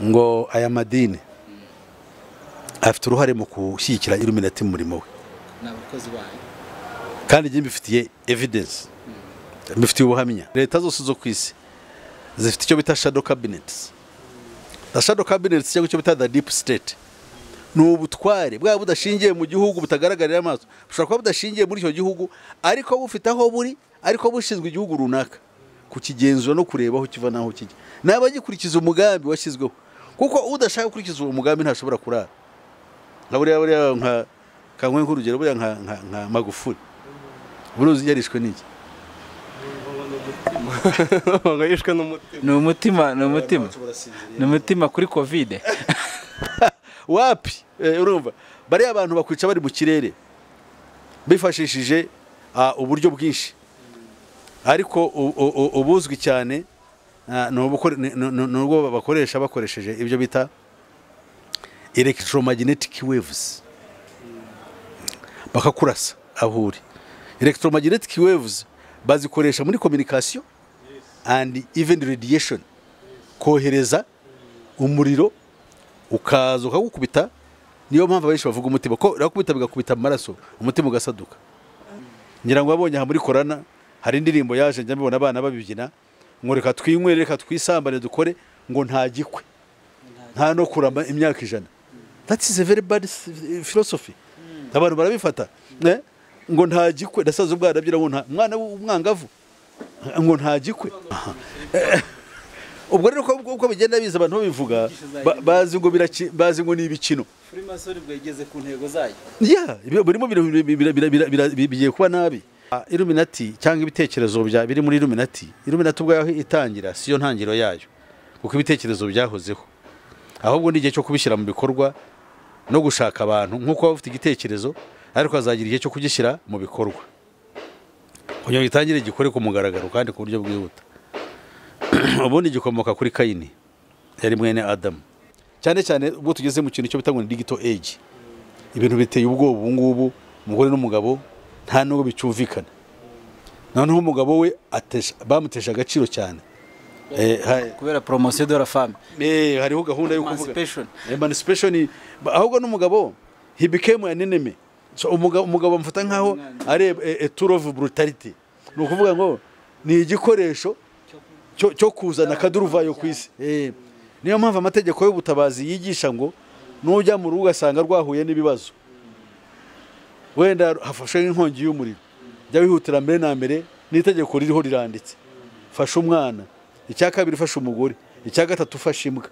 Ngo aya madini afite uruhare mu gushyigikira Illuminati mu murimo we, n'abakozi bayo, kandi njye mbifitiye evidence, mbifitiye ubuhamya. Leta zose zo ku isi zifite icyo bita shadow cabinets. The shadow cabinets cyangwa icyo bita the deep state ni ubutware bwaba budashingiye mu gihugu, butagaragarira amaso, bushobora kuba budashingiye muri icyo gihugu ariko bufite aho buri, ariko bushinzwe igihugu runaka kukigenzura no kureba aho kiva n'aho kijya, naba gikurikiza umugambi washyizweho, kuko udashaka gukurikiza uwo mugambi ntashobora kurara. Nka buriya nka kankwe nk'urugero, buriya nka Magufuli buruzi yarishwe n'iki? Ngo yishwe n'umutima. Ni umutima, ni umutima, ni umutima kuri Covid. Wapi, urumva bariya abantu bakwica bari mu kirere bifashishije uburyo bwinshi, ariko ubuzwi cyane ni ubwo bakoresha bakoresheje ibyo bita electromagnetic waves, bakakurasa aho uri. Electromagnetic waves bazikoresha muri communication and even radiation, kohereza umuriro ukaza ukagukubita. Niyo mpamvu abenshi bavuga umutima, ko urakubita bigakubita amaraso, umutima ugasaduka. Ngira ngo abonye aha muri Corona hari indirimbo yaje, njya mbibona abana babibyina ngo reka twinywere, reka twisambane, dukore, ngo nta gikwe nta no kurama imyaka 100. That is a very bad philosophy. Abantu barabifata ngo nta gikwe. Ndasaza ubwana abyira ngo nta mwana w'umwangavu ngo nta gikwe. Ubwo rero uko bigenda biza abantu babivuga bazi ngo bazi ngo ni ibikino. Freemason bwegeze ku ntego zayo. Yeah, burimo bigiye kuba nabi. Illuminati cyangwa ibitekerezo bya biri muri Illuminati, Illuminati ubwayo itangira siyo ntangiro yayo, kuko ibitekerezo byahozeho, ahubwo ni igihe cyo kubishyira mu bikorwa no gushaka abantu nkuko baba bafite igitekerezo ariko azagira igihe cyo kugishyira mu bikorwa kugira ngo itangire gikore ku mugaragaro kandi ku buryo bwihuta. Ubundi gikomoka kuri Kayini, yari mwene Adamu. Cyane cyane ubwo tugeze mu kintu cyo bita ngo ni digital age, ibintu biteye ubwoba ubu ngubu. Umugore n'umugabo nta nubwo bicyumvikana. Noneho umugabo we bamutesha agaciro cyane kubera promotion de la femme. Hariho gahunda yo kuvuga emancipation, ahubwo n'umugabo he became an enemy. So umugabo amfata nkaho ari a tool of brutality, ni ukuvuga ngo ni igikoresho cyo kuzana akaduruvayo ku isi. Niyo mpamvu amategeko y'ubutabazi yigisha ngo nujya mu rugo ugasanga rwahuye n'ibibazo, wenda hafashwe n'inkongi y'umuriro, jya wihutira mbere na mbere, n'itegeko ririho riranditse, fasha umwana, icya kabiri fasha umugore, icya gatatu fasha imbwa,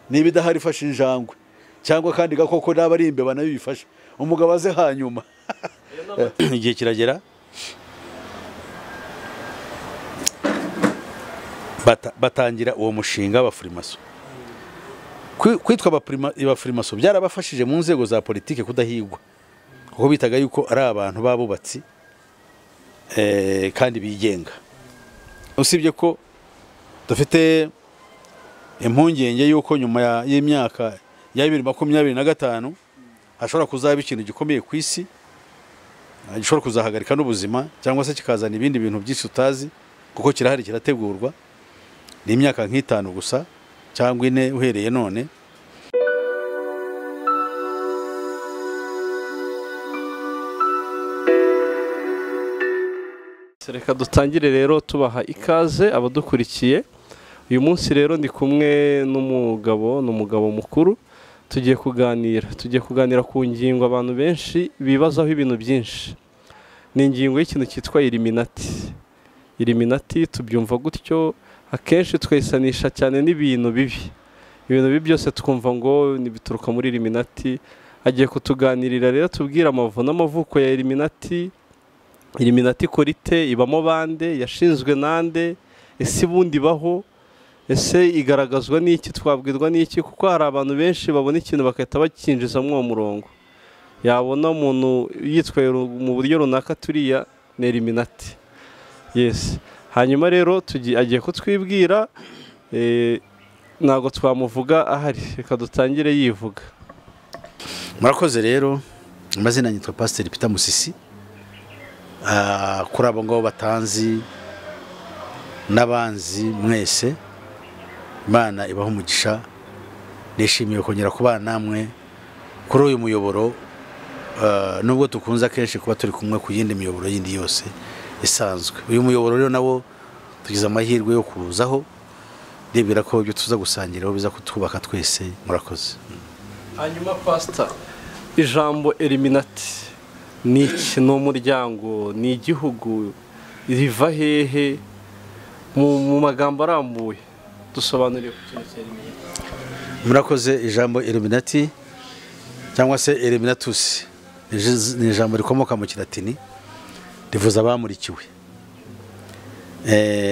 niba idahari fasha injangwe cyangwa kandi gakoko naba ari imbeba nayo bifashe, umugabo aze hanyuma. Igihe kiragera batangira uwo mushinga wa Freemason. Kwitwa abafurimaso byarabafashije mu nzego za politike kudahigwa, kuko bitaga yuko ari abantu babubatsi kandi bigenga. Usibye ko dufite impungenge yuko nyuma y'imyaka ya 2025 hashobora kuzaba ikintu gikomeye ku isi gishobora kuzahagarika n'ubuzima cyangwa se kikazana ibindi bintu byinshi utazi, kuko kirahari kirategurwa. Ni imyaka nk'itanu gusa cyangwa ine uhereye none. Reka dutangire rero tubaha ikaze abadukurikiye. Uyu munsi rero ndi kumwe n'umugabo, n'umugabo mukuru, tugiye kuganira ku ngingo abantu benshi bibazaho ibintu byinshi. Ni ingingo y'ikintu cyitwa Illuminati. Illuminati tubyumva gutyo akenshi twayisanisha cyane n'ibintu bibi. Ibintu bibi byose twumva ngo nibituruka muri Illuminati. Agiye kutuganirira rero tubwira amavu n'amavuko ya Illuminati. Illuminati korite ibamo bande, yashinzwe nande, ese bundi baho, ese igaragazwa n'iki, twabwirwa n'iki? Kuko hari abantu benshi babona ikintu bakahita bakinjiza mu murongo. Yabona umuntu yitwaye mu buryo runaka turiya ni Illuminati. Yes. Hanyuma rero agiye kutwibwira, ntago twamuvuga ahari, reka dutangire yivuga. Murakoze rero, amazina yitwa Pastor Peter Musisi. Kuri abo ngabo batanzi n'abanzi mwese, Imana ibaho umugisha Nishimiye kongera kubana namwe kuri uyu muyoboro, nubwo tukunze akenshi kuba turi kumwe ku yindi miyoboro yindi yose isanzwe. Uyu muyoboro rero nawo tugize amahirwe yo kuzaho, ndibwira ko ibyo tuza gusangiraho biza kutwubaka twese. Murakoze. Hanyuma Pastor, ijambo Illuminati ni iki? Ni umuryango, ni igihugu, riva hehe? Mu magambo arambuye dusobanuriye ku kintu cya Illuminati. Murakoze. Ijambo Illuminati cyangwa se Illuminatus ni ijambo rikomoka mu Kilatini rivuza abamurikiwe.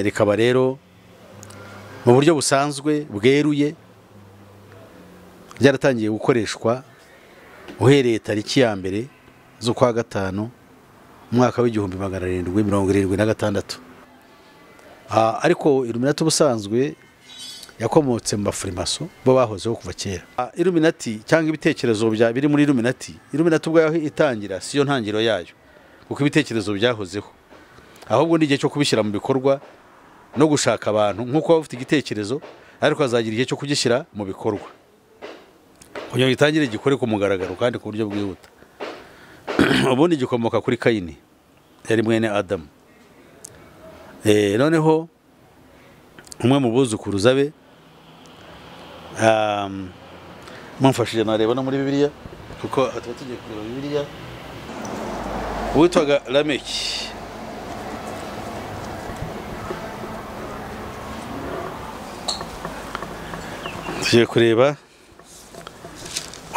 Rikaba rero mu buryo busanzwe bweruye ryaratangiye gukoreshwa uhereye tariki ya 1 z'ukwa 5 umwaka w'1776. Ariko Illuminati ubusanzwe yakomotse mu bafurimaso bo bahozeho kuva kera. Illuminati cyangwa ibitekerezo bya biri muri Illuminati, Illuminati ubwayo itangira siyo ntangiro yayo, kuko ibitekerezo byahozeho, ahubwo ni igihe cyo kubishyira mu bikorwa no gushaka abantu nkuko baba bafite igitekerezo ariko azagira igihe cyo kugishyira mu bikorwa kugira ngo gitangire gikore ku mugaragaro kandi ku buryo bwihuta. Ubundi gikomoka kuri Kayini, yari mwene Adamu. Noneho umwe mu buzukuruza be, mumfashije nareba no muri Bibiliya kuko tuba tugiye kureba Bibiliya, witwaga Lameki. Tugiye kureba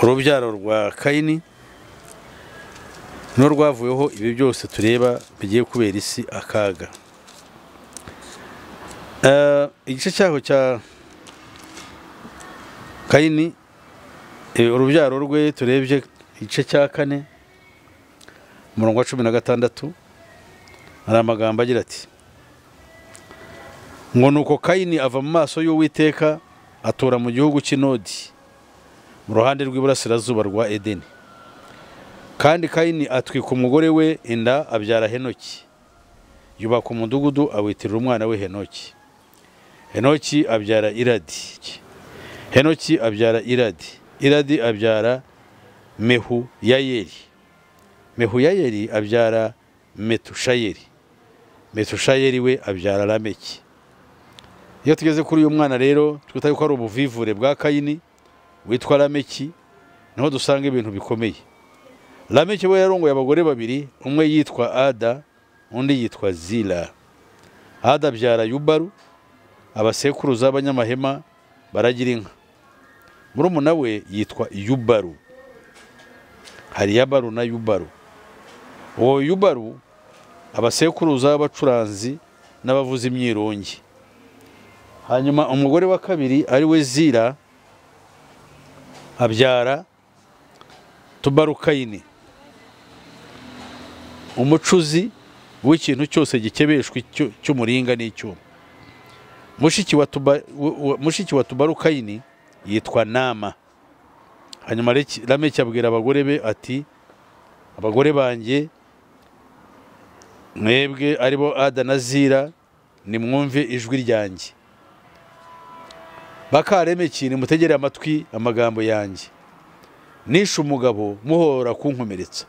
urubyaro rwa Kayini n'urwavuyeho ibi byose tureba bigiye kubera isi akaga. Igice cyaho cya Kayini, urubyaro rwe turebye igice cya 4 umurongo wa 16, hari amagambo agira ati: ngo nuko Kayini ava mu maso y'Uwiteka atura mu gihugu cy'Inodi mu ruhande rw'iburasirazuba rwa Edeni. Kandi Kayini atwika umugore we inda abyara Henoki, yubaka umudugudu awitirira umwana we Henoki. Henoki abyara Iradi, Henoki abyara Iradi, Iradi abyara Mehuyayeli, Mehuyayeli abyara Metushayeli, Metushayeli we abyara Lameki. Iyo tugeze kuri uyu mwana rero twita yuko ari ubuvivure bwa Kayini witwa Lameki, niho dusanga ibintu bikomeye. Lameki we yarongoye abagore babiri, umwe yitwa Ada undi yitwa Zila. Ada abyara Yubaru, abasekuruza b'abanyamahema baragira inka. Murumuna we yitwa Yubaru. Hari Yabaru na Yubaru. Uwo Yubaru abasekuruza b'abacuranzi n'abavuza imyirongi. Hanyuma umugore wa kabiri ari we Zila abyara Tubarukayini, umucuzi w'ikintu cyose gikebeshwa cy'umuringa n'icyuma. Mushiki wa Tubarukayini yitwa Nama. Hanyuma Lameki abwira abagore be ati: abagore banjye mwebwe aribo Ada na Zila, nimwumve ijwi ryanjye. Bakaremeki nimutegere amatwi amagambo yanjye. Nishe umugabo muhora kunkomeretsa,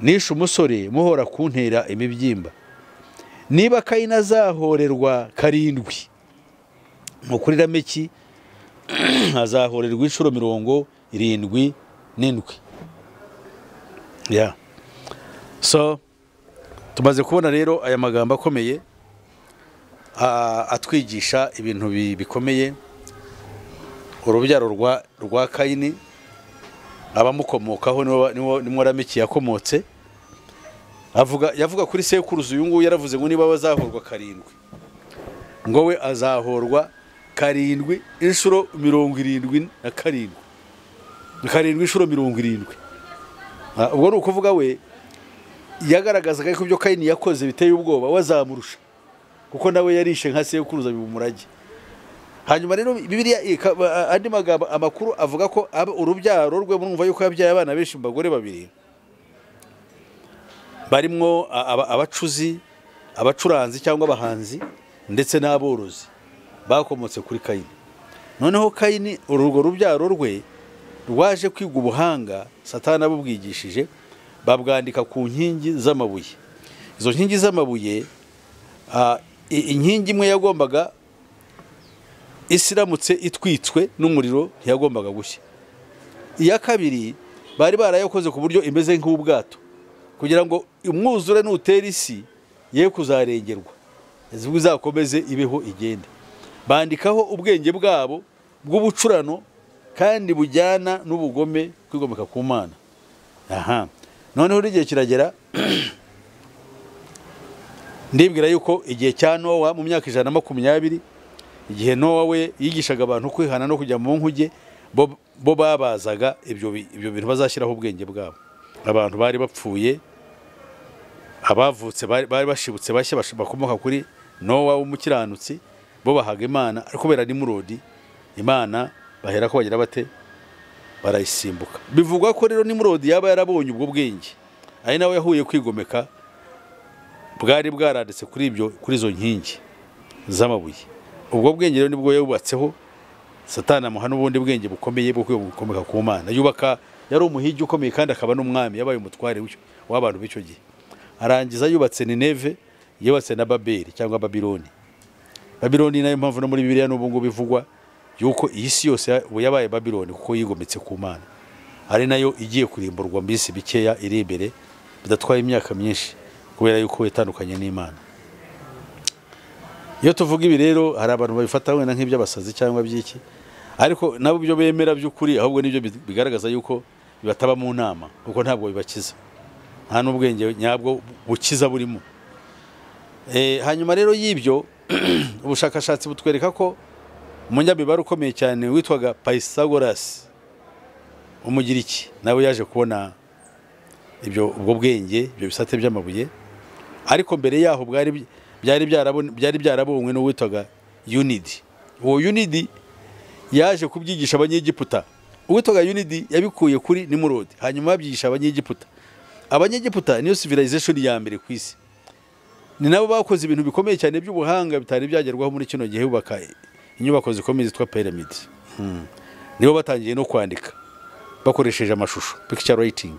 nishe umusore muhora kuntera imibyimba. Niba Kayini azahorerwa 7, mu kuri Lameki azahorerwa inshuro 77. Yeah. So tumaze kubona rero aya magambo akomeye atwigisha ibintu bikomeye. Urubyaro rwa Kayini abamukomokaho niwo Lameki yakomotse. Yavuga kuri sekuruza uyu nguyu, yaravuze ngo niba bazahorwa 7, ngo we azahorwa 7 inshuro 77, 7 inshuro 70. Ubwo ni ukuvuga we yagaragazaga ko ibyo Kayini yakoze biteye ubwoba, wazamurusha kuko nawe yarishe nka sekuruza bibumurage. Hanyuma rero Bibiliya andi magambo amakuru avuga ko urubyaro rwe, murumva yuko yabyaye abana benshi mu bagore babiri, barimwo abacuzi, abacuranzi cyangwa abahanzi ndetse n'aborozi bakomotse kuri Kayini. Noneho Kayini urwo rubyaro rwe rwaje kwiga ubuhanga Satani abubwigishije, babwandika ku nkingi z'amabuye. Izo nkingi z'amabuye, inkingi imwe yagombaga isiramutse itwitswe n'umuriro ntiyagombaga gushya. Iya kabiri bari barayakoze ku buryo imeze nk'ubwato kugira ngo umwuzure nutera isi ye kuzarengerwa, izakomeze ibeho igende. Bandikaho ubwenge bwabo bw'ubucurano kandi bujyana n'ubugome kwigomeka ku Mana. Aha noneho igihe kiragera, ndibwira yuko igihe cya Nowa mu myaka 120, igihe Nowa we yigishaga abantu kwihana no kujya mu nkuge, bo babazaga ibyo bintu bazashyiraho ubwenge bwabo. Abantu bari bapfuye, abavutse bari bashibutse bashya bakomoka kuri Nowa w'umukiranutsi, bo bahaga Imana, ariko kubera Nimurodi Imana bahera ko bagira bate, barayisimbuka. Bivugwa ko rero Nimurodi yaba yarabonye ubwo bwenge, ari nawe yahuye kwigomeka bwari bwaranditse kuri ibyo, kuri izo nkingi z'amabuye. Ubwo bwenge rero nibwo yubatseho Satani amuha n'ubundi bwenge bukomeye bwo kwigomeka ku Mana. Yubaka, yari umuhigi ukomeye kandi akaba n'umwami, yabaye umutware w'abantu b'icyo gihe. Arangiza yubatse Nineve, yubatse na Babeli cyangwa Babiloni. Babiloni nayo mpamvu no muri Bibiliya n'ubu ngubu bivugwa yuko iyi si yose yabaye Babiloni kuko yigometse ku Mana, ari nayo igiye kurimburwa mu minsi bikeya iri imbere, bidatwaye imyaka myinshi, kubera yuko itandukanye n'Imana. Iyo tuvuga ibi rero hari abantu babifata wenda nk'iby'abasazi cyangwa by'iki, ariko nabo ibyo bemera by'ukuri ahubwo nibyo bigaragaza yuko bibataba mu nama, kuko ntabwo bibakiza, nta n'ubwenge nyabwo bukiza burimo. Hanyuma rero y'ibyo ubushakashatsi butwereka ko umunyamibare ukomeye cyane witwaga Pythagoras umugiriki nawe yaje kubona ibyo ubwo bwenge, ibyo bisate by'amabuye, ariko mbere yaho byari byarabonywe n'uwitwaga Unidi. Uwo Unidi yaje kubyigisha abanyegiputa. Uwitwaga Unidi yabikuye kuri Nimurodi, hanyuma babyigisha abanyegiputa. Abanyegiputa niyo civilization ya mbere ku isi, ni nabo bakoze ibintu bikomeye cyane by'ubuhanga bitari byagerwaho muri kino gihe, bubaka inyubako zikomeye zitwa pyramids. Nibo batangiye no kwandika bakoresheje amashusho, picture writing,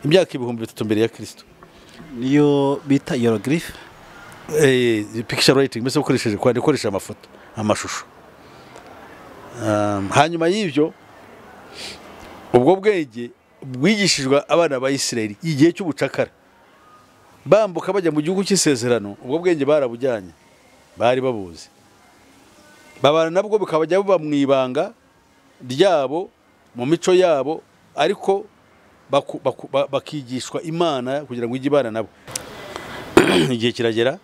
imyaka 3000 mbere ya Kristo. Niyo bita hieroglyph, picture writing, mbese ukoresheje kwandika ukoresheje amafoto, amashusho. Hanyuma y'ibyo ubwo bwenge bwigishijwe abana ba Isirayeli igihe cy'ubucakara, bambuka bajya mu gihugu cy'isezerano, ubwo bwenge barabujyanye, bari babuzi, babana nabwo bukabajya buba mu ibanga ryabo, mu mico yabo, ariko bakigishwa Imana kugira ngo ijye ibana nabo. Igihe kiragera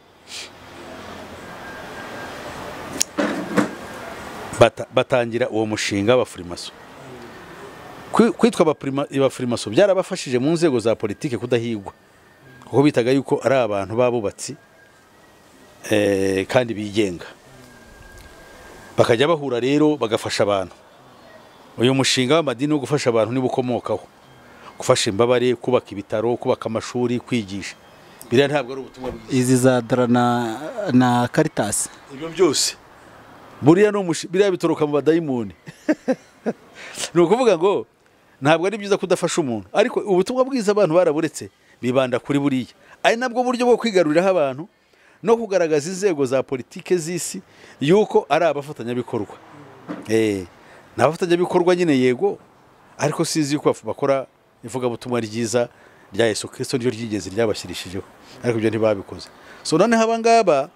batangira uwo mushinga w'abafurimaso. Kwitwa abafurimaso byarabafashije mu nzego za politike kudahigwa, kuko bitaga yuko ari abantu babubatsi kandi bigenga. Bakajya bahura rero bagafasha abantu. Uyu mushinga w'amadini wo gufasha abantu nibo ukomokaho, gufasha imbabare, kubaka ibitaro, kubaka amashuri, kwigisha. Biriya ntabwo ari ubutumwa bwiza. Izi za Dra na Caritas, ibyo byose buriya no biriya bitoroka mu badayimoni. Ni ukuvuga ngo ntabwo ari byiza kudafasha umuntu, ariko ubutumwa bwiza abantu baraburetse, bibanda kuri buriya. Ari nabwo buryo bwo kwigaruriraho abantu no kugaragaza inzego za politike z'isi yuko ari abafatanyabikorwa. Ni abafatanyabikorwa nyine yego, ariko sinzi yuko bakora ivugabutumwa ryiza rya Yesu Kristo niryo ryigeze ryabashyirishijeho, ariko ibyo ntibabikoze. So noneho aba ngaba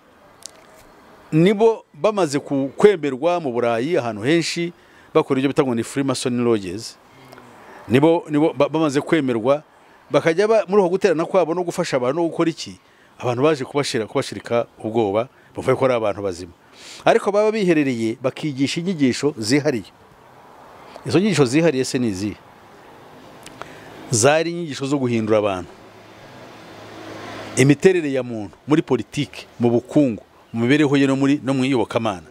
nibo bamaze kwemerwa mu Burayi ahantu henshi bakora ibyo bita ngo ni Freemason lodges, nibo bamaze kwemerwa, bakajya muri uko guterana kwabo no gufasha abantu no gukora iki, abantu baje kubashirika ubwoba bavuye ko ari abantu bazima, ariko baba biherereye bakigisha inyigisho zihariye. Izo nyigisho zihariye se ni izihe? Zari inyigisho zo guhindura abantu, imiterere ya muntu muri politike, mu bukungu, mu mibereho ye no mu iyobokamana,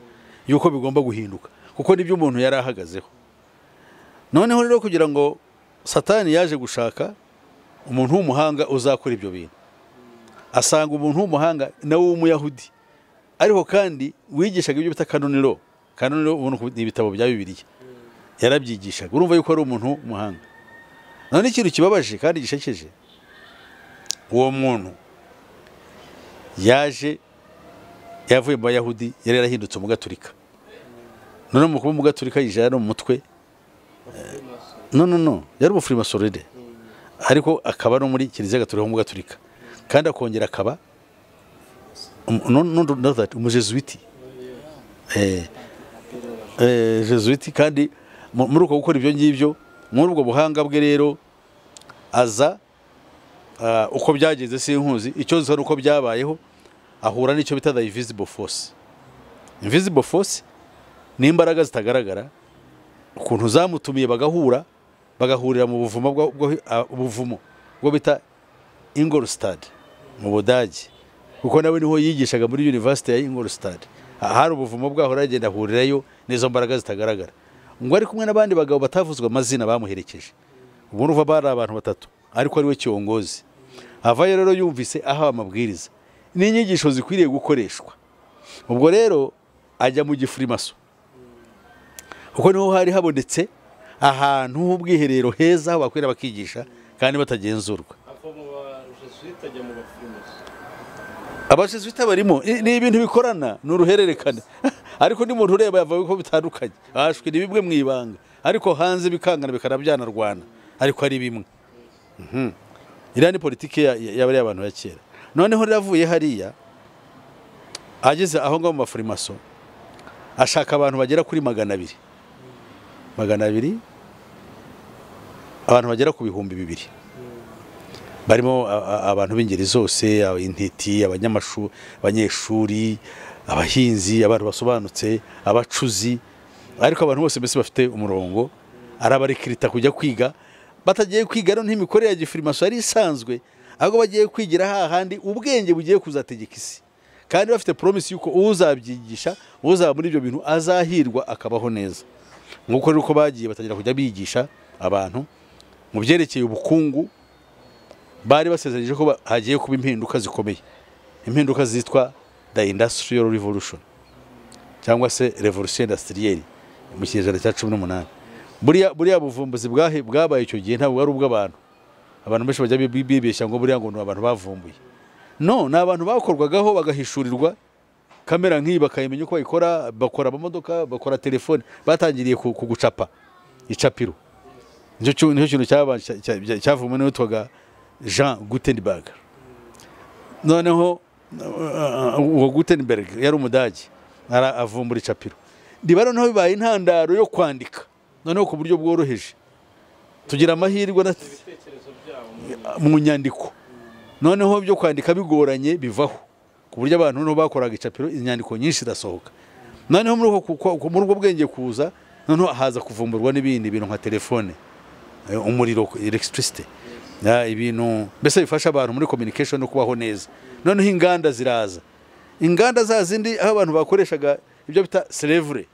yuko bigomba guhinduka kuko nibyo umuntu yari ahagazeho. Noneho rero kugira ngo Satani yaje gushaka umuntu w'umuhanga uzakora ibyo bintu, asanga umuntu w'umuhanga nawe w'umuyahudi, ariko kandi wigishaga ibyo bita canon law. Kandi noneho ubona ni ibitabo bya Bibiliya yarabyigishaga. Urumva yuko ari umuntu w'umuhanga. None ikintu kibabaje kandi gishekeje, uwo muntu yaje yavuye mu Bayahudi, yari yarahindutse umugaturika. None mu kuba umugaturika yijana no mu mutwe, no yari umufrimasoride, ariko akaba no muri Kiliziya Gatolika umugaturika, kandi akongera akaba no not that umujesuiti, jesuiti. Kandi muri uko gukora ibyo ngibyo, muri ubwo buhanga bwe rero aza uko byagenze sinkuzi, icyo nzi ari uko byabayeho, ahura n'icyo bita the invisible force. Invisible force ni imbaraga zitagaragara, ukuntu zamutumiye bagahura, bagahurira mu buvumo ubuvumo bwo bita Ingolstadt mu Budage, kuko nawe niho yigishaga muri University ya Ingolstadt. Hari ubuvumo bwaho, aragenda ahurirayo n'izo mbaraga zitagaragara. Ngo ari kumwe n'abandi bagabo batavuzwe amazina bamuherekeje. Ubwo urumva bari abantu batatu, ariko ari we kiongozi. Avayo rero yumvise ahawe amabwiriza n'inyigisho zikwiriye gukoreshwa. Ubwo rero ajya mu gifurimaso, kuko niho hari habonetse ahantu h'ubwiherero heza aho bakwira bakigisha kandi batagenzurwa. Abajesuite barimo, ni ibintu bikorana, ni uruhererekane. Ariko ni muntu ureba yavuga ko bitandukanye, ashwe ni bimwe mu ibanga, ariko hanze bikangana bikanabyanarwana, ariko ari bimwe. Iriya ni politiki y'abari abantu ya kera. Noneho riravuye hariya, ageze aho ngaho mu bafurimaso, ashaka abantu bagera kuri 200, 200, abantu bagera ku 2000, barimo abantu b'ingeri zose, intiti, abanyamashu, abanyeshuri, abahinzi, abantu basobanutse, abacuzi, ariko abantu bose mbese bafite umurongo. Arabarikirita kujya kwiga, batagiye kwiga rero ntimikorere ya gifirimaso yari isanzwe, ahubwo bagiye kwigira hahandi ubwenge bugiye kuzategeka isi, kandi bafite promise yuko uzabyigisha, uzaba muri ibyo bintu azahirwa akabaho neza. Nk'uko rero uko bagiye batangira kujya bigisha abantu mu byerekeye ubukungu, bari basezeranyije ko hagiye kuba impinduka zikomeye, impinduka zitwa the industrial revolution cyangwa se revolution industrielle mu kinyejana cya 18. Buriya buvumbuzi bwabaye icyo gihe ntabwo ari ubw'abantu. Abantu benshi bajya bibeshya ngo buriya ngo ni abantu bavumbuye. No, ni abantu bakorwagaho bagahishurirwa kamera nk'iyi, bakayimenya uko bayikora, bakora amamodoka, bakora telefone, batangiriye ku gucapa icapiro. Nicyo kintu cyavumwe n'uwitwaga Jean Gutenberg. Noneho uwo Gutenberg yari umudage, avumbura icapiro. Riba noneho bibaye intandaro yo kwandika, noneho ku buryo bworoheje. Tugira amahirwe mu nyandiko. Noneho byo kwandika bigoranye bivaho, ku buryo abantu noneho bakoraga icapiro, inyandiko nyinshi zirasohoka. Noneho muri ubwo bwenge kuza, noneho haza kuvumburwa n'ibindi bintu nka telefone, umuriro, electricity, ibintu mbese bifasha abantu muri communication no kubaho neza. Noneho inganda ziraza, inganda za zindi aho abantu bakoreshaga ibyo bita slavery,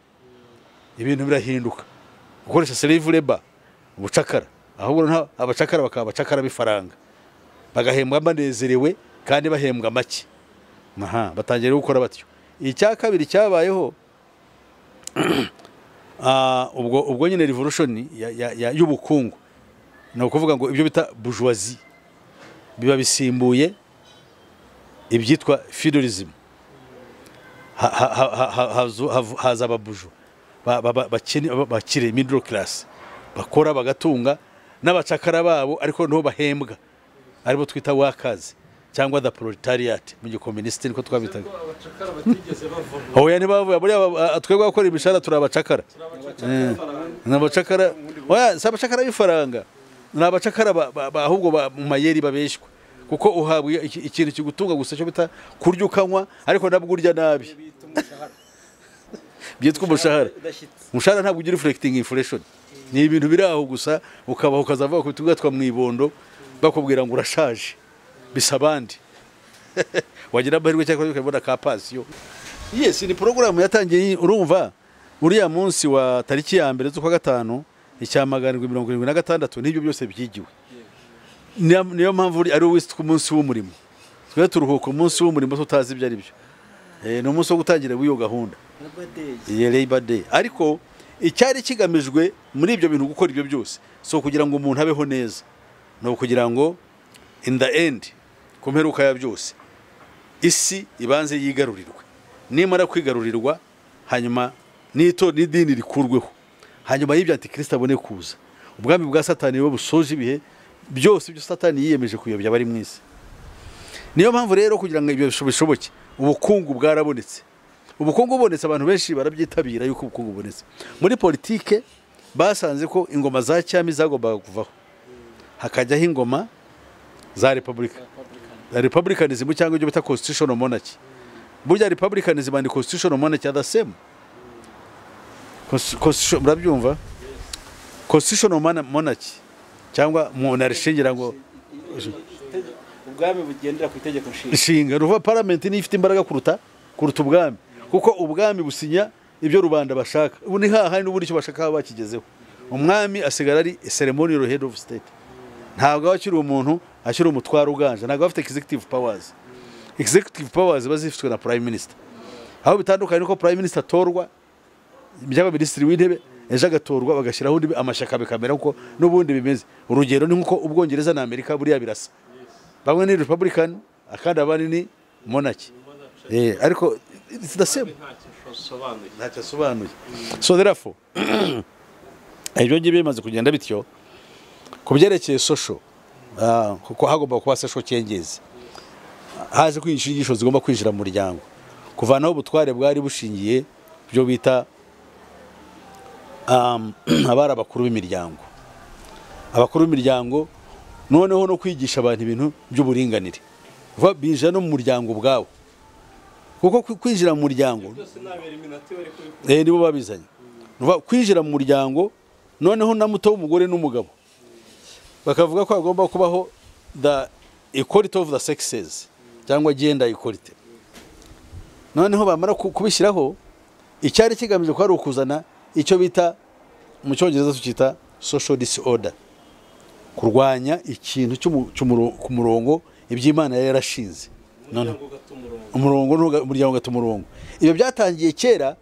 ibintu birahinduka, gukoresha slave labor, ubucakara, ahubwo abacakara bakaba abacakara b'ifaranga, bagahembwa banezerewe kandi bahembwa make. Aha batangira gukora batyo. Icya kabiri cyabayeho, ubwo nyine revolution y'ubukungu, ni ukuvuga ngo ibyo bita bourgeoisie biba bisimbuye ibyitwa feudalism. Haza ababujo bakire, middle class, bakora bagatunga n'abacakara babo, ariko niho bahembwa, aribo twita workers cyangwa the proletariat mu gikomunisiti niko twabitaga. Oya ntibavuye, buriya twebwe abakora imishahara turi abacakara. Ni abacakara, oya si abacakara b'ifaranga, ni abacakara ahubwo mu mayeri babeshywa, kuko uhabwa ikintu kigutunga gusa cyo bita kurya ukanywa, ariko nabwo urya nabi byitwa umushahara. Umushahara ntabwo ugira reflecting inflation, ni ibintu biri aho gusa, ukabaho ukazavuga ku tugatwa mu ibondo bakubwira ngo urashaje bisa abandi. Wagira amahirwe cyangwa ukabona ka pasiyo. Yes, ni programu yatangiye. Urumva uriya munsi wa tariki ya 1 z'ukwa 5 1976 n'ibyo byose byigiwe. Niyo mpamvu ari witwa umunsi w'umurimo. Twe turuhuka umunsi w'umurimo tutazi ibyo ari byo. Ni umunsi wo gutangira w'iyo gahunda. Ye Labor Day. Ariko icyari kigamijwe muri ibyo bintu gukora ibyo byose so kugira ngo umuntu abeho neza, no kugira ngo in the end, ku mperuka ya byose, isi ibanze yigarurirwe. Nimara kwigarurirwa, hanyuma n'ito n'idini rikurweho, hanyuma y'ibyo Antikristo abone kuza, ubwami bwa Satani bube busoje ibihe byose ibyo Satani yiyemeje kuyobya abari mu isi. Niyo mpamvu rero kugira ngo ibyo bishoboke, ubukungu bwarabonetse. Ubukungu bubonetse, abantu benshi barabyitabira yuko ubukungu bubonetse. Muri politike basanze ko ingoma za cyami zagombaga kuvaho, hakajyaho ingoma za repubulika, republicanism cyangwa ibyo bita constitutional monarchy. Burya republicanism and constitutional monarchy are the same. Constitution, murabyumva? Constitutional monarchy cyangwa monarchy, ngira ngo Ubwami bugendera ku itegeko nshinga. Nshinga. Ruva parliament niyo ifite imbaraga kuruta ubwami, kuko ubwami businya ibyo rubanda bashaka. Ubu ni hahandi n'ubundi icyo bashaka baba bakigezeho. Umwami asigara ari ceremonial head of state, ntabwo aba akiri umuntu, akiri umutwaro uganje, ntabwo aba afite executive powers. Executive powers ziba zifitwe na prime minister. Aho bitandukanye nuko prime minister atorwa, byaba minisitiri w'intebe ejo agatorwa, bagashyiraho undi, amashyaka bikamera uko n'ubundi bimeze. Urugero ni nkuko Ubwongereza na Amerika buriya birasa, bamwe ni republican akandi abandi ni monarchy, ariko it's the same. Ntacyo asobanuye. So therefore ibyo ngibyo bimaze kugenda bityo, ku byerekeye social, kuko hagomba kuba social changes, haje kwigisha inyigisho zigomba kwinjira mu muryango, kuvanaho ubutware bwari bushingiye byo bita abari abakuru b'imiryango, abakuru b'imiryango, noneho no kwigisha abantu ibintu by'uburinganire. Vuba binjira no mu muryango ubwawo, kuko kwinjira mu muryango nibo babizanye. Nuva kwinjira mu muryango noneho na muto w'umugore n'umugabo, bakavuga ko hagomba kubaho the equality of the sexes cyangwa gender equality. Noneho bamara kubishyiraho, icyari kigamije ko ari ukuzana icyo bita mu Cyongereza tukita social disorder, kurwanya ikintu ku murongo iby'Imana yari yarashinze. Noneho umurongo umuryango ugata umurongo. Ibyo byatangiye kera,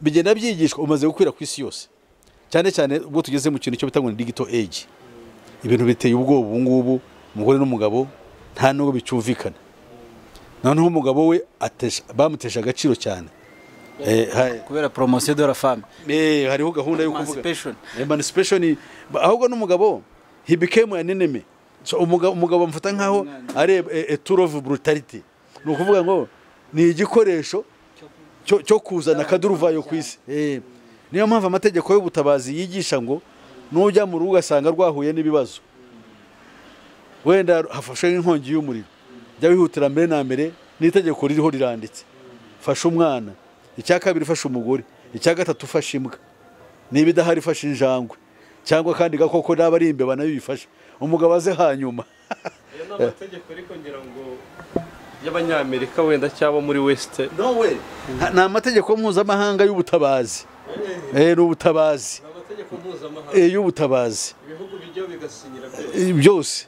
bigenda byigishwa, umaze gukwira ku isi yose, cyane cyane ubwo tugeze mu kintu cyo bita ngo ni digital age. Ibintu biteye ubwoba ubu ngubu, umugore n'umugabo nta nubwo bicyumvikana. Noneho umugabo we bamutesha agaciro cyane. Kubera promotion de la femme. Hariho gahunda yo kuvuga Emancipation. Emancipation. Ahubwo n'umugabo he became an enemy. So umugabo bamufata nkaho ari a tool of brutality, ni ukuvuga ngo ni igikoresho cyo kuzana akaduruvayo ku isi. Niyo mpamvu amategeko y'ubutabazi yigisha ngo nujya mu rugo ugasanga rwahuye n'ibibazo, wenda hafashwe nk'inkongi y'umuriro, jya wihutira mbere na mbere, n'itegeko ririho riranditse: fasha umwana, icya kabiri fasha umugore, icya gatatu fasha imbwa, niba idahari fasha injangwe cyangwa kandi gakoko, naba ari imbeba nayo bifashe, umugabo aze hanyuma. Ayo ni amategeko ariko ngira ngo y'Abanyamerika wenda cyangwa muri West. No way, ni amategeko mpuzamahanga y'ubutabazi, ni ubutabazi. Ni amategeko mpuzamahanga y'ubutabazi. Ibihugu bijya bigasinyira byose. Byose.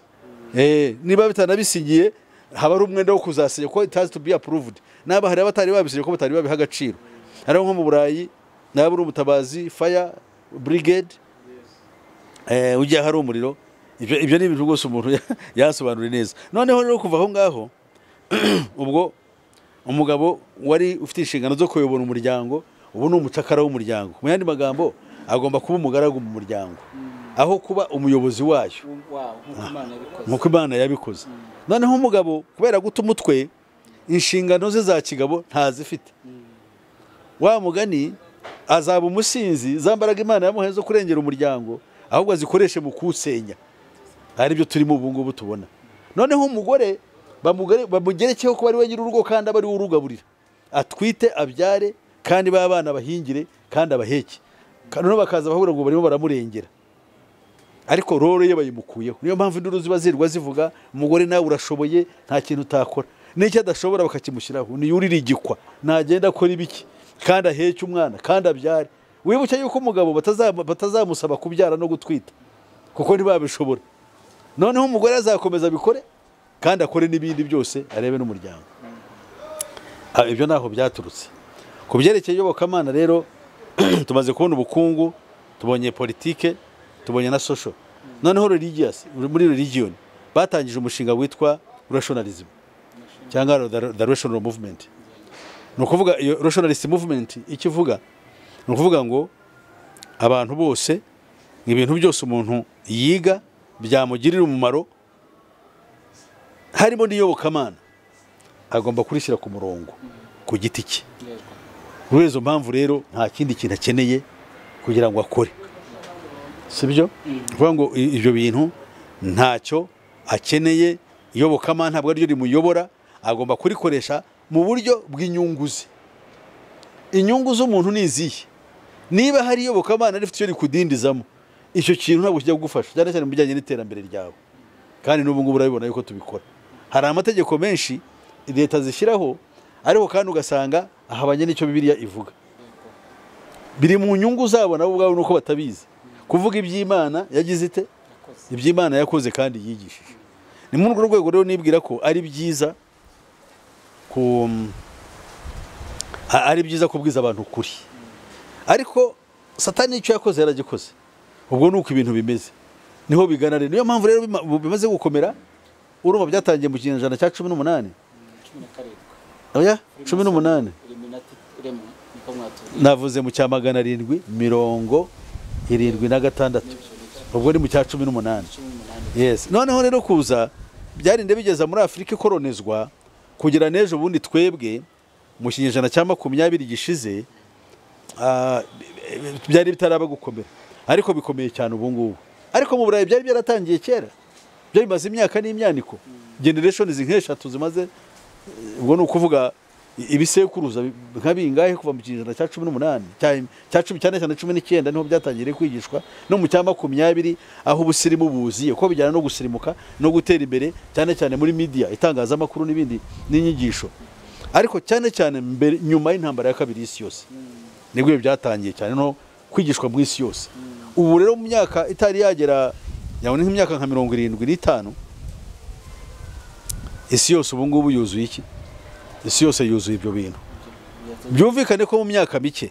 Niba bitanabisinyiye haba ari umwenda wo kuzasinya, kuko it has to be approved. Naba hari abatari babisinye ko batari babiha agaciro. Hariho nko mu Burayi naba ari ubutabazi, fire brigade, ujya hari umuriro. Ibyo ni ibintu rwose umuntu yasobanuriye neza. Noneho rero kuva aho ngaho, ubwo umugabo wari ufite inshingano zo kuyobora umuryango ubu ni umucakara w'umuryango. Mu yandi magambo, agomba kuba umugaragu mu muryango aho kuba umuyobozi wayo. Wow, nk'uko Imana yabikoze. Nk'uko Imana yabikoze. Noneho umugabo kubera guta umutwe, inshingano ze za kigabo ntazifite, wa mugani azaba umusinzi. Za mbaraga Imana yamuhaye zo kurengera umuryango ahubwo azikoreshe mu kuwusenya, ari byo turimo ubu ngubu tubona. Noneho umugore bamugerekeho kuba ari we nyir'urugo, kandi aba ari we urugaburira, atwite, abyare, kandi b'abana bahingire kandi abaheke. Noneho bakaza bahura ngo barimo baramurengera, ariko role ye bayimukuyeho. Niyo mpamvu induru ziba zirwa zivuga: "Umugore nawe urashoboye, nta kintu utakora." N'icyo adashobora bakakimushyiraho, niyurire igikwa, nagenda akora ibiki, kandi aheke umwana kandi abyare. Wibuke yuko umugabo batazamusaba kubyara no gutwita kuko ntibabishobora. Noneho umugore azakomeza abikore kandi akore n'ibindi byose, arebe n'umuryango. Ibyo ntaho byaturutse. Ku byerekeye iyobokamana rero, tumaze kubona ubukungu, tubonye politike, tubonye na social, noneho religious. Muri religion batangije umushinga witwa rationalism cyangwa the rational movement. Ni ukuvuga iyo rationalist movement icyo ivuga ni ukuvuga ngo abantu bose, ibintu byose umuntu yiga byamugirira umumaro, harimo n'iyobokamana, agomba kurishyira ku murongo ku giti cye. Kubera izo mpamvu rero nta kindi kintu akeneye kugira ngo akore, sibyo? Kuvuga ngo ibyo bintu ntacyo akeneye, iyobokamana ntabwo ariryo rimuyobora, agomba kurikoresha mu buryo bw'inyungu ze. Inyungu z'umuntu ni izihe? Niba hari iyobokamana rifite icyo rikudindizamo, icyo kintu ntabwo kijya kugufasha, cyane cyane mu bijyanye n'iterambere ryawe. Kandi n'ubu ngubu urabibona yuko tubikora. Hari amategeko menshi leta zishyiraho, ariko kandi ugasanga ahabanye n'icyo Bibiliya ivuga. Biri mu nyungu zabo nabo ubwabo nuko batabizi. Kuvuga iby'Imana yagize ite? Iby'Imana yakoze kandi yigishije. Ni muri urwo rwego rero nibwira ko ari byiza ku ari byiza kubwiza abantu ukuri. Ariko Satani icyo yakoze yaragikoze. Ubwo nuko ibintu bimeze. Niho bigana rero. Niyo mpamvu rero bimaze gukomera, urumva byatangiye mu kinyejana cya 18. Oya, 18. Navuze mu cya 776. Ubwo ni mu cya 18. Yes. Noneho rero kuza byarinde bigeza muri Afrika ikoronizwa kugira n'ejo bundi twebwe mu kinyejana cya 20 gishize, byari bitaraba gukomera, ariko bikomeye cyane ubu ngubu. Ariko mu Burayi byari byaratangiye kera, byo bimaze imyaka n'imyaniko, generations nk'eshatu zimaze, ubwo ni ukuvuga ibisekuruza nka bingahe kuva mu kinyejana cya 18 cya 10 cyane cyane 19 niho byatangiriye kwigishwa, no mu cya 20 aho ubusirimu buziye, ko bijyana no gusirimuka no gutera imbere cyane cyane muri media, itangazamakuru n'ibindi n'inyigisho. Ariko cyane cyane mbere nyuma y'intambara ya kabiri y'isi yose nibwo byatangiye cyane no kwigishwa mu isi yose. Ubu rero mu myaka itari yagera yabone nk'imyaka nka 75, isi yose ubu ngubu yuzuye iki? Isi yose yuzuye ibyo bintu. Byumvikane ko mu myaka mike,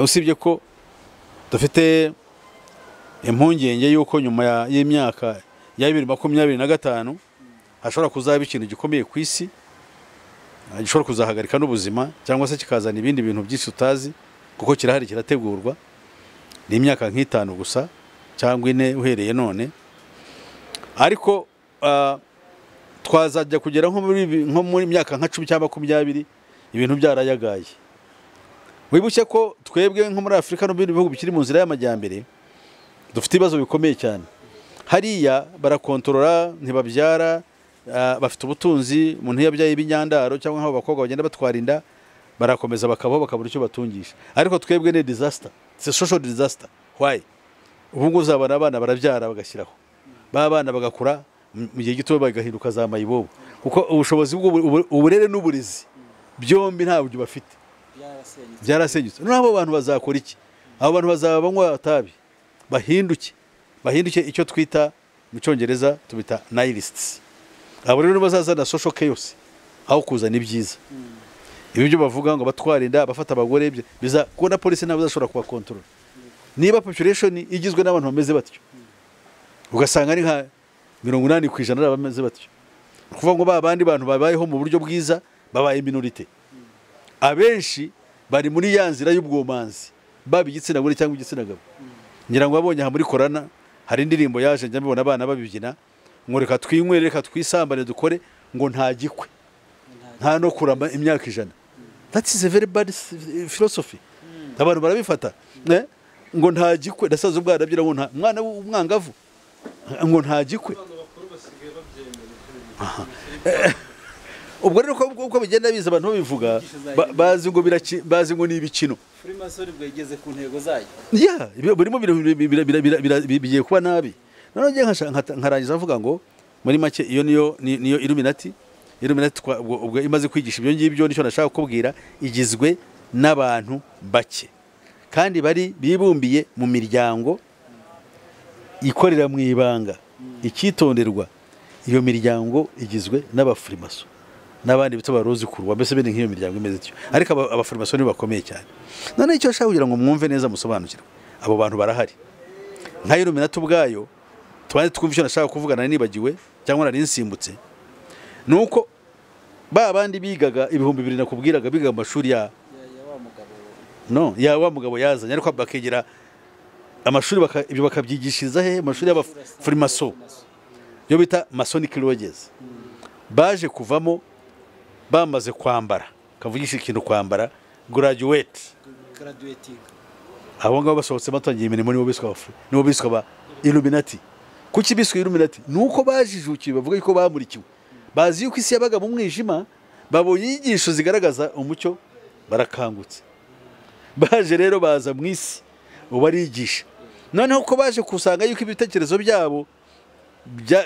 usibye ko dufite impungenge yuko nyuma y'imyaka ya 2025 hashobora kuzaba ikintu gikomeye ku isi, gishobora kuzahagarika n'ubuzima cyangwa se kikazana ibindi bintu byinshi tutazi, kuko kirahari kirategurwa. Ni imyaka nk'itanu gusa cyangwa ine uhereye none. Ariko twazajya kugera nko muri myaka nka 10 cyangwa 20 ibintu byarayagaye. Wibuke ko twebwe nko muri Afrika no mu bindi bihugu bikiri mu nzira y'amajyambere dufite ibibazo bikomeye cyane. Hariya barakontorora, ntibabyara, bafite ubutunzi, umuntu yabyaye ibinyandaro cyangwa nk'abo bakobwa bagenda batwara inda, barakomeza bakabaho bakabura icyo batungisha. Ariko twebwe ni disaster, it's a social disaster. Why? Ubu ngubu uzabona abana barabyara bagashyiraho, ba bana bagakura mu gihe gito bagahinduka za mayibobo, kuko ubushobozi uburere n'uburezi byombi ntabyo bafite, byarasenyutse. Noneho abo bantu bazakora iki? Abo bantu bazaba banywa tabi, bahinduke icyo twita mu Cyongereza tubita nihilists. Abo rero bazazana social chaos aho kuzana ibyiza. Ibi byo bavuga ngo batwara inda, bafata abagore, biza kubona polisi ntabwo izashobora kubakontorora. Niba population igizwe n'abantu bameze batyo, ugasanga ari nka 80% ari abameze batyo, kuvuga ngo ba bandi bantu babayeho mu buryo bwiza babaye minorite. Abenshi bari muri ya nzira y'ubwomanzi, baba igitsina gore cyangwa igitsina gabo. Ngira ngo abonye aha muri Corona hari indirimbo yaje njya mbibona abana babibyina ngo reka twinywere, reka twisambane, dukore, ngo nta gikwe, nta no kurama imyaka 100. That is a very bad philosophy. Abantu barabifata ngo nta gikwe, ndasaza ubwana abyira ngo nta mwana w'umwangavu ngo nta gikwe. Ubwo rero uko bigenda biza abantu babivuga bazi ngo bazi ngo ni ibikino. Freemason bwegeze ku ntego zayo. Yeah, burimo bigiye kuba nabi. None ngiye nkarangiza avuga ngo muri make iyo niyo Illuminati. Illuminati ubwo imaze kwigisha ibyo ngibyo, nicyo nashaka kukubwira, igizwe n'abantu bake kandi bari bibumbiye mu miryango ikorera mu ibanga. Icyitonderwa, iyo miryango igizwe n'abafrimaso n'abandi bita ba Rose Kurwa, mbese bene nk'iyo miryango imeze ityo. Ariko abafarimasoni bakomeye cyane. None icyo nshaka kugira ngo mwumve neza musobanukirwe, abo bantu barahari. Nka Illuminati ubwayo, tubanze twumve icyo nashaka kuvuga nari nibagiwe cyangwa nari nsimbutse, nuko ba bandi bigaga 2000 nakubwiraga bigaga amashuri ya no ya wa mugabo yazanye, ariko bakegera amashuri ibyo bakabyigishiriza he, amashuri y'abafrimaso yo bita Masonic Lodges. Baje kuvamo bamaze kwambara, kavugisha ikintu kwambara, graduate, graduating. Abo ngabo basohotse batangiye imirimo, nibo biswa nibo biswa ba Illuminati. Kuki biswa Illuminati? Nuko bajijukiye bavuga yuko bamurikiwe, bazi yuko isi yabaga mu mwijima, babonye inyigisho zigaragaza umucyo barakangutse. Baje rero baza mu isi ubarigisha. Noneho ko baje kusanga yuko ibitekerezo byabo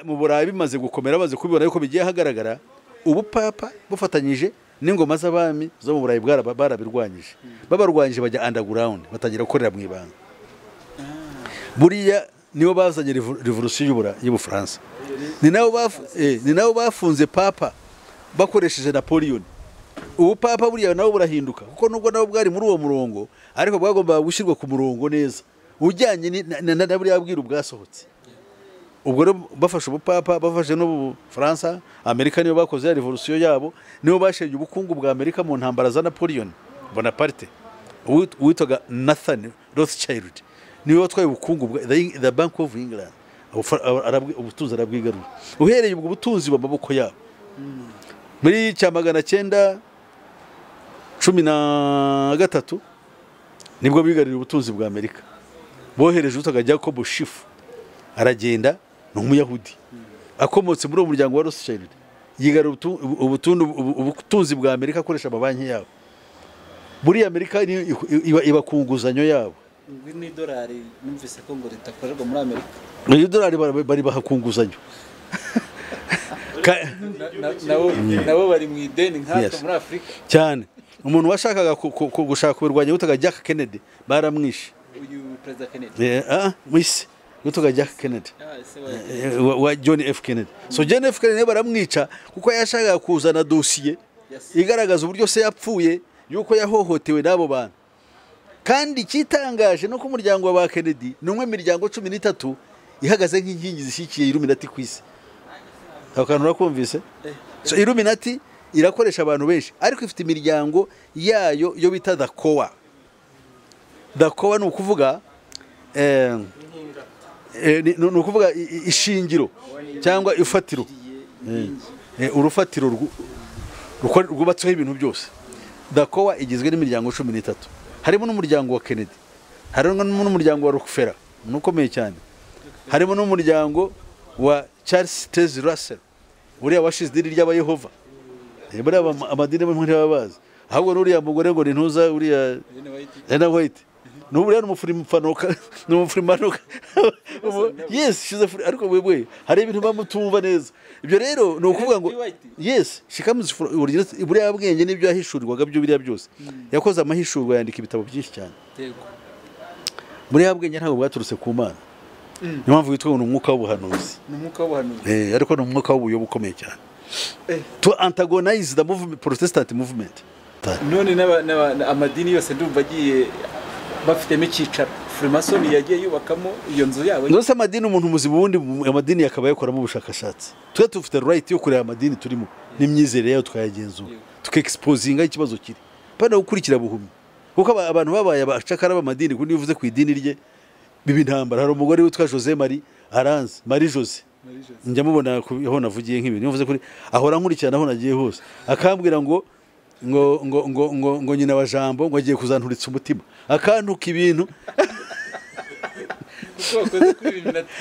mu Burayi bimaze gukomera, baze kubibona yuko bigiye hagaragara, ubu papa bufatanyije n'ingoma z'abami zo mu Burayi barabirwanyije. Babarwanyije bajya underground, batangira gukorera mu ibanga. Buriya nibo bazanye revolution y'Ubufaransa. Ni nabo bafunze papa bakoresheje Napoleon. Ubu papa buriya nabo burahinduka, kuko nubwo nabo bwari muri uwo murongo, ariko bwagombaga gushyirwa ku murongo neza ujyanye na buriya bwiru bwasohotse. Ubwo rero bafashe ubupapa, bafashe n'Ubufaransa, Amerika niyo bakoze ya revolution yabo, nibo bashenye ubukungu bwa Amerika mu ntambara za Napoleon Bonaparte. Uwitwaga Nathan Rothschild niwe watwaye ubukungu bwa the Bank of England, ubutunzi arabwigarura. Uhereye ubwo butunzi mu maboko yabo muri 1913 nibwo bigaruriye ubutunzi bwa Amerika. Bohereje utwaga Jacob Schiff, aragenda, ni umuyahudi akomotse muri uwo muryango wa Rothschild, yigarura ubutunzi bwa Amerika akoresha amabanki yabo. Muri Amerika iba ku nguzanyo yabo. N'idolari numvise ko ngo ritakorerwa muri Amerika. N'idolari bari baha ku nguzanyo. Nabo bari mu ideni nkatwe muri Afrika cyane. Umuntu washakaga gushaka kubirwanya witwaga Jack Kennedy baramwishe. Uyu President Kennedy. Mwise witwaga Jack Kennedy wa John F Kennedy. So John F Kennedy baramwica kuko yashakaga kuzana dosiye igaragaza uburyo se yapfuye, yuko yahohotewe n'abo bantu. Kandi cyitangaje no ku muryango wa Kennedy ni umwe miryango 13 ihagaze nk'inkingi zishyikiye Illuminati ku isi. Aho kantu urakumvise? So Illuminati irakoresha abantu benshi, ariko ifite imiryango yayo yo bita the core. The core ni ukuvuga ni ukuvuga ishingiro cyangwa ifatiro, urufatiro rwubatseho ibintu byose. The core igizwe n'imiryango 13, harimo n'umuryango wa Kennedy, harimo n'umuryango wa Rockefeller ukomeye cyane, harimo n'umuryango wa Charles Taze Russell uriya washize idini ry'Abayehova. Buriya amadini bamwe ntibabazi, ahubwo n'uriya mugore ngo ni ntuza uriya Ellen White, n'uriya n'umufrimfanoka, n'umufrimanoka. Yes, she's a free, ariko wewe hari ibintu bamutumva neza. Ibyo rero ni ukuvuga ngo yes, she comes from buriya bwenge n'ibyo yahishurirwaga byo biriya byose. Yakoze amahishurwa yandika ibitabo byinshi cyane. Buriya bwenge ntabwo bwaturutse ku Mana. Niyo mpamvu witwa ngo ni umwuka w'ubuhanuzi. Ni umwuka w'ubuhanuzi. Ariko ni umwuka w'ubuyobe ukomeye cyane. To antagonize the movement, Protestant movement. None amadini yose ndumva agiye bafitemo icyicaro. Freemason yagiye yubakamo iyo nzu yabo. Nose amadini umuntu muzima ubundi amadini yakaba yakoramo ubushakashatsi. Twe tufite right yo kureba amadini turimo n'imyizerere yayo tukayagenzura. Tukexposinga ikibazo kiri. Pana gukurikira buhumyi. Kuko abantu babaye abacakara b'amadini kundi bivuze ku idini rye bibi ntambara. Hari umugore witwa Jose Marie Aranze, Marie Jose. Njya mubona aho navugiye nk'ibintu nivuze kuri ahora nkurikirana aho nagiye hose, akambwira ngo ngo ngo ngo ngo ngo nyina wa Jambo ngo agiye kuzanturitsa umutima, akantuka ibintu.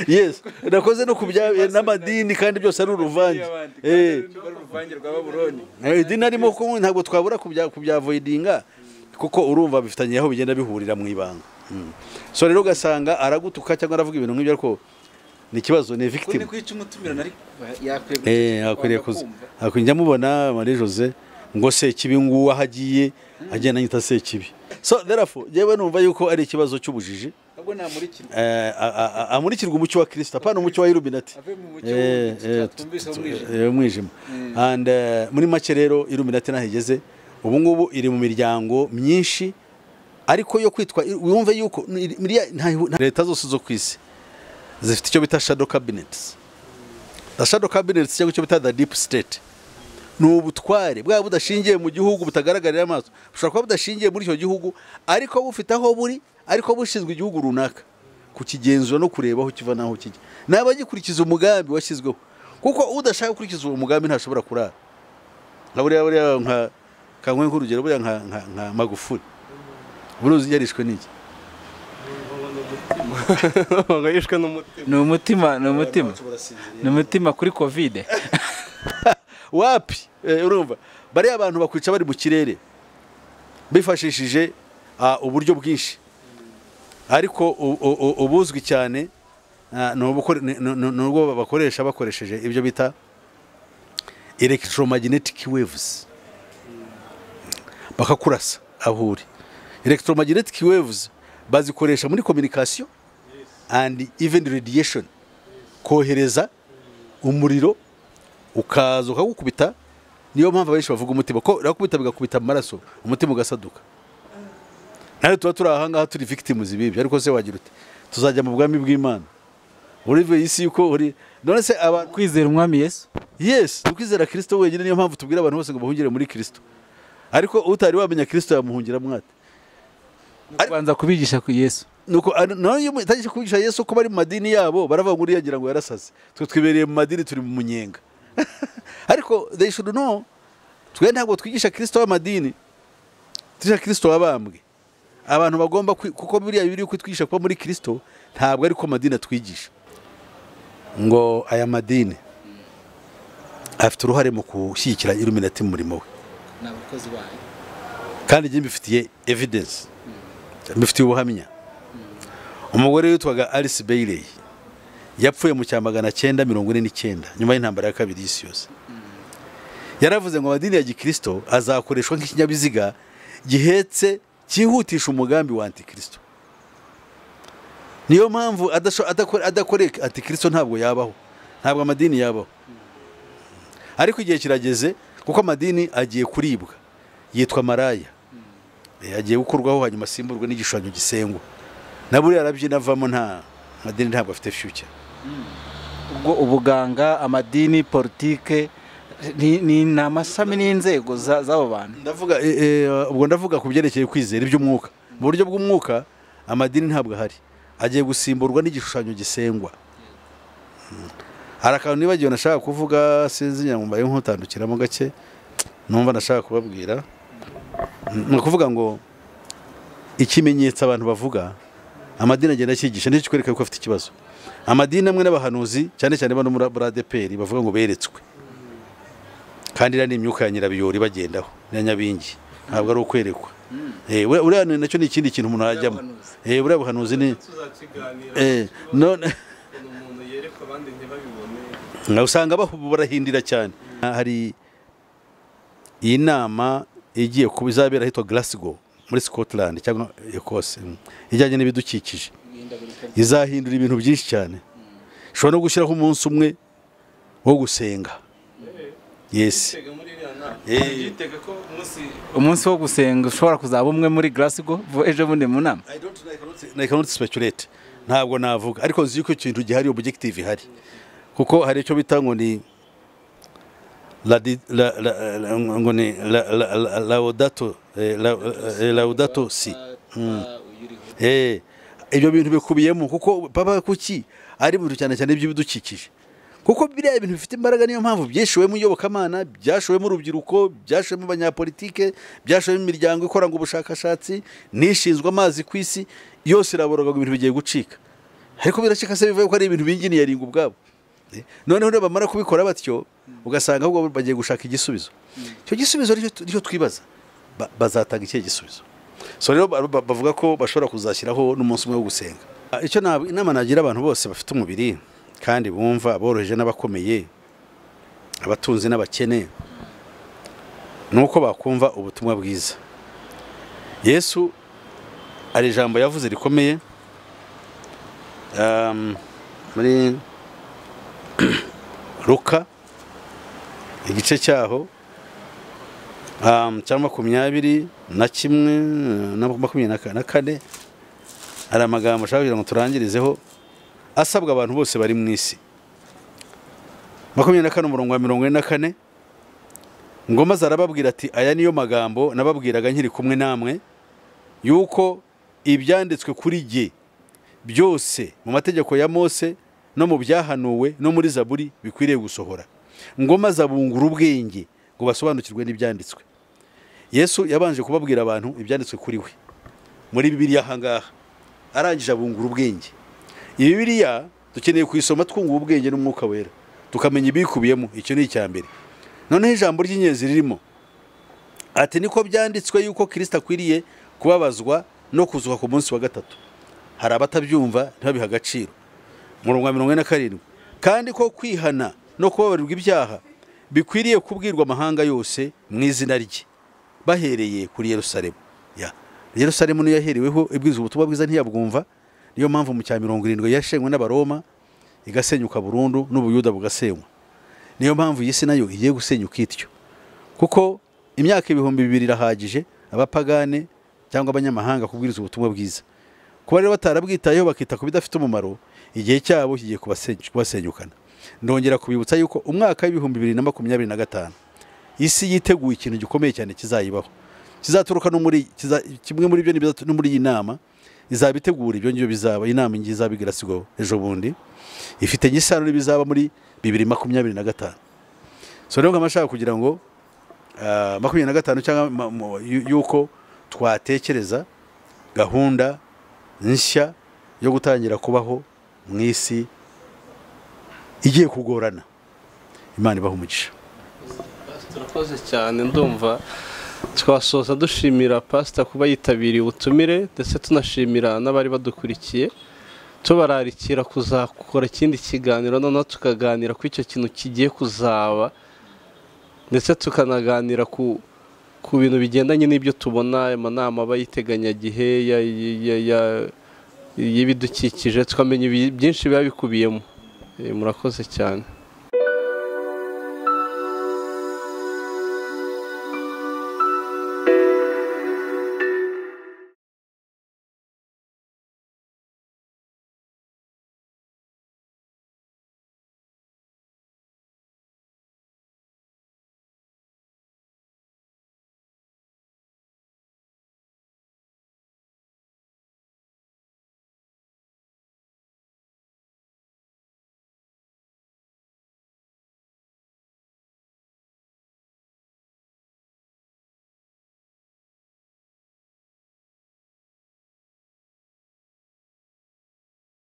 Yes, nakoze no kubya n'amadini kandi byose ari uruvange. Idini arimo ko ntabwo twabura kubyavoidinga kuko urumva bifitanye aho bigenda bihurira mu ibanga. So rero ugasanga aragutuka cyangwa aravuga ibintu nk'ibyo, ariko ni ikibazo, ni victim. Akwiriye kuza. Akwiriye mubona Marie Jose ngo Sekibi nguwa hagiye agenda anyita Sekibi. So therefore jewe numva yuko ari ikibazo cy'ubujiji. Ahubwo namurikirwa. Amurikirwa umucyo wa Kristo, apana umucyo wa Illuminati. Ave mu mucyo twumvise umwijima. Umwijima. And muri make rero Illuminati nahigeze ubu ngubu iri mu miryango myinshi, ariko yo kwitwa wumve yuko leta zose zo kwisi zifite icyo bita shadow cabinets. The shadow cabinets cyangwa icyo bita the deep state ni ubutware bwa budashingiye mu gihugu, butagaragarira amaso, bushobora kuba budashingiye muri icyo gihugu ariko bufite aho buri, ariko bushinzwe igihugu runaka kukigenzura no kureba aho kiva naho kijya, n'abagikurikiza umugambi washyizweho, kuko udashaka gukurikiza uwo mugambi ntashobora kurara. Nka buriya nka kankwe nk'urugero, buriya nka Magufuli buruzi yarishwe n'iki? Ni umutima, ni umutima, ni umutima kuri Covid. Wapi? Urumva bariya abantu bakwica bari mu kirere bifashishije uburyo bwinshi, ariko ubuzwi cyane nubwo bakoresha bakoresheje ibyo bita electromagnetic waves, bakakurasa aho uri. Electromagnetic waves bazikoresha muri communication and even radiation, kohereza umuriro ukaza ukagukubita. Niyo mpamvu abenshi bavuga umutima, ko rakubita bigakubita amaraso, umutima ugasaduka. Nawe tuba turi aha ngaha turi victims ibibyo, ariko se wagira ute? Tuzajya mu bwami bw'Imana. Urive isi yuko uri none se abantu kwizera umwami Yesu? Yes, tukwizera Kristo wenyine. Niyo mpamvu tubwira abantu bose ngo bahungire muri Kristo, ariko utari wamenya Kristo yamuhungira mwate? Kubanza kubigisha ku Yesu. Nuko none iyo mutagisha kubigisha Yesu ko bari mu madini yabo baravuga ngo uriyagira ngo yarasaze, twe twibereye mu madini turi mu munyenga. Ariko they should know, twe ntabwo twigisha Kristo w'amadini, twigisha Kristo wabambwe. Abantu bagomba kuko buriya biri kwitwigisha kuba muri Kristo, ntabwo ariko madini atwigisha. Ngo aya madini afite uruhare mu gushyigikira Illuminati mu murimo we, n'abakozi bayo, kandi njye mbifitiye evidence, mbifitiye ubuhamya. Umugore witwaga Alice Bailey yapfuye mu cya 949 nyuma y'intambara ya kabiri y'isi yose. Yaravuze ngo amadini ya Gikristo azakoreshwa nk'ikinyabiziga gihetse cyihutisha umugambi wa Antikristo. Niyo mpamvu adakoreka Antikristo ntabwo yabaho, ntabwo amadini yabaho. Ariko igihe kirageze kuko amadini agiye kuribwa, yitwa maraya, agiye gukurwaho hanyuma asimburwe n'igishushanyo gisengwa. Na buriya arabyina avamo, nta madini ntabwo afite future. Ubwo ubuganga, amadini, politike ni amashami n'inzego z'abo bantu. Ndavuga ubwo ndavuga ku byerekeye kwizera iby'umwuka. Mu buryo bw'umwuka amadini ntabwo ahari, agiye gusimburwa n'igishushanyo gisengwa. Hari akantu nibagiwe nashaka kuvuga, sinzi nyambaye nk'utandukiramo gake, numva nashaka kubabwira. Ni ukuvuga ngo ikimenyetso abantu bavuga amadini agenda akigisha nicyo kwereka ko afite ikibazo. Amadini amwe n'abahanuzi cyane cyane bano muri ADPR bavuga ngo beretswe, kandi iriya ni imyuka ya nyirabiyori bagendaho na nyabingi, ntabwo ari ukwerekwa. Uriya nacyo ni ikindi kintu umuntu ajyamo. Uriya buhanuzi ni none umuntu yerekwa abandi ntibabibone, usanga barahindira cyane. Hari iyi nama igiye kuba izabera ahitwa Glasgow muri Scotland cyangwa Ecosse, ijyanye n'ibidukikije, izahindura ibintu byinshi cyane. Ishobora no gushyiraho umunsi umwe wo gusenga. Yes. Umunsi wo gusenga ushobora kuzaba umwe muri Glasgow ejo bundi mu nama. I cannot speculate, ntabwo navuga, ariko nzi yuko ikintu gihari, objective ihari, kuko hari icyo bita ngo ni Laudato Si. Ibyo bintu bikubiyemo, kuko papa kuki ari bintu cyane cyane by'ibidukikije, kuko biriya ibintu bifite imbaraga. Niyo mpamvu byeshuwemo iyobokamana, byashuwemo urubyiruko, byashuwemo abanyapolitike, byashuwemo imiryango ikora ngo ubushakashatsi nishinzwe amazi ku isi yose iraboroga ngo ibintu bigiye gucika. Ariko biracika se bivuye ko ari ibintu b'inginiyaringa ubwabo. Noneho bamara kubikora batyo ugasanga ahubwo bagiye gushaka igisubizo. Icyo gisubizo nicyo twibaza, bazatanga ikihe gisubizo? So rero bavuga ko bashobora kuzashyiraho n'umunsi umwe wo gusenga. Icyo inama nagira abantu bose bafite umubiri kandi bumva aboroheje n'abakomeye, abatunzi n'abakene, nuko bakumva ubutumwa bwiza. Yesu ari ijambo yavuze rikomeye, Muri Luka igice cyaho cya 21 na 24, hari amagambo ashaka kugira ngo turangirizeho asabwa abantu bose bari mu isi. 24 umurongo wa 44, ngo maze arababwira ati aya niyo magambo nababwiraga nkiri kumwe namwe, yuko ibyanditswe kuri jye byose mu mategeko ya Mose no mu byahanuwe no muri Zaburi bikwiriye gusohora. Ngo maze abungura ubwenge ngo basobanukirwe n'ibyanditswe. Yesu yabanje kubabwira abantu ibyanditswe kuri we muri Bibiliya ahangaha, arangije abungura ubwenge. Iyi Bibiliya dukeneye kuyisoma twunguye ubwenge n'Umwuka Wera, tukamenya ibikubiyemo. Icyo ni icya mbere. Noneho ijambo ry'ingenzi ririmo ati niko byanditswe yuko Kristo akwiriye kubabazwa no kuzuka ku munsi wa gatatu. Hari abatabyumva ntibabiha agaciro. Umurongo wa 47, kandi ko kwihana no kubabarirwa ibyaha bikwiriye kubwirwa amahanga yose mu izina rye, bahereye kuri Yerusalemu. Ya Yerusalemu niyo yahereweho ibwirizwa ubutumwa bwiza ntiyabwumva. Niyo mpamvu mu cya 70 yashenywe n'Abaroma igasenyuka burundu n'Ubuyuda bugasenywa. Niyo mpamvu iyi si nayo igiye gusenyuka ityo, kuko imyaka 2000 irahagije abapagane cyangwa abanyamahanga kubwiriza ubutumwa bwiza. Kuba rero batarabwitayeho bakita ku bidafite umumaro, igihe cyabo kigiye kubasenyukana. Ndongera kubibutsa yuko umwaka w'2025 isi yiteguye ikintu gikomeye cyane kizayibaho, kizaturuka no muri kimwe muri byo no muri iyi nama izabitegura. Ibyo ngibyo bizaba inama ingi izabigira sigo ejo bundi, ifite isano n'ibizaba muri 2025. So rero nkamashaka kugira ngo 25 cyangwa yuko twatekereza gahunda nshya yo gutangira kubaho mu isi igiye kugorana. Imana ibahe umugisha. Turakoze cyane. Ndumva twasoza dushimira pastor kuba yitabiriye ubutumire, ndetse tunashimira n'abari badukurikiye, tubararikira kuzakora ikindi kiganiro noneho tukaganira ku icyo kintu kigiye kuzaba, ndetse tukanaganira ku bintu bigendanye n'ibyo tubona, amanama bayiteganyagihe y'ibidukikije, tukamenya byinshi biba bikubiyemo. Murakoze cyane.